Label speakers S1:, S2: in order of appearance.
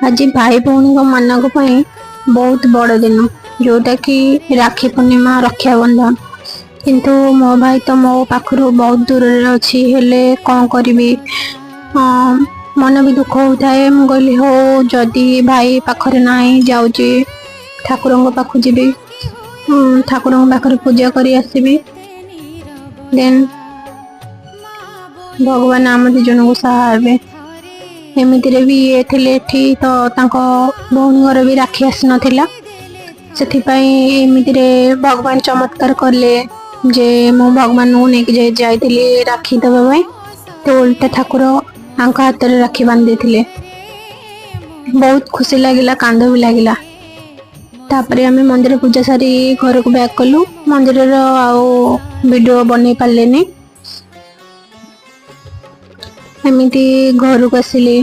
S1: ଆଜି ଭାଇ ଭଉଣୀଙ୍କ ମାନଙ୍କ ପାଇଁ ବହୁତ ବଡ଼ ଦିନ, ଯୋଉଟାକି ରାକ୍ଷୀ ପୂର୍ଣ୍ଣିମା, ରକ୍ଷାବନ୍ଧନ। କିନ୍ତୁ ମୋ ଭାଇ ତ ମୋ ପାଖରୁ ବହୁତ ଦୂରରେ ଅଛି। ହେଲେ କ'ଣ କରିବି, ମନ ବି ଦୁଃଖ ହଉଥାଏ। ମୁଁ କହିଲି, ହଉ, ଯଦି ଭାଇ ପାଖରେ ନାହିଁ, ଯାଉଛି ଠାକୁରଙ୍କ ପାଖକୁ ଯିବି, ଠାକୁରଙ୍କ ପାଖରେ ପୂଜା କରି ଆସିବି। ଦେନ୍ ଭଗବାନ ଆମ ଦି ଜଣଙ୍କୁ ସାହା ହେବେ। ଏମିତିରେ ବି ଇଏ ଥିଲେ ଏଠି ତ ତାଙ୍କ ଭଉଣୀଙ୍କର ବି ରାକ୍ଷୀ ଆସିନଥିଲା। ସେଥିପାଇଁ ଏମିତିରେ ଭଗବାନ ଚମତ୍କାର କଲେ ଯେ ମୁଁ ଭଗବାନଙ୍କୁ ନେଇକି ଯାଇଥିଲି ରାକ୍ଷୀ ଦେବା ପାଇଁ, ତ ଓଲଟା ଠାକୁର ତାଙ୍କ ହାତରେ ରାକ୍ଷୀ ବାନ୍ଧି ଦେଇଥିଲେ। ବହୁତ ଖୁସି ଲାଗିଲା, କାନ୍ଦ ବି ଲାଗିଲା। ତାପରେ ଆମେ ମନ୍ଦିର ପୂଜା ସାରି ଘରକୁ ବ୍ୟାକ୍ କଲୁ। ମନ୍ଦିରର ଆଉ ଭିଡ଼ିଓ ବନେଇ ପାରିଲେନି। ଏମିତି ଘରକୁ ଆସିଲି।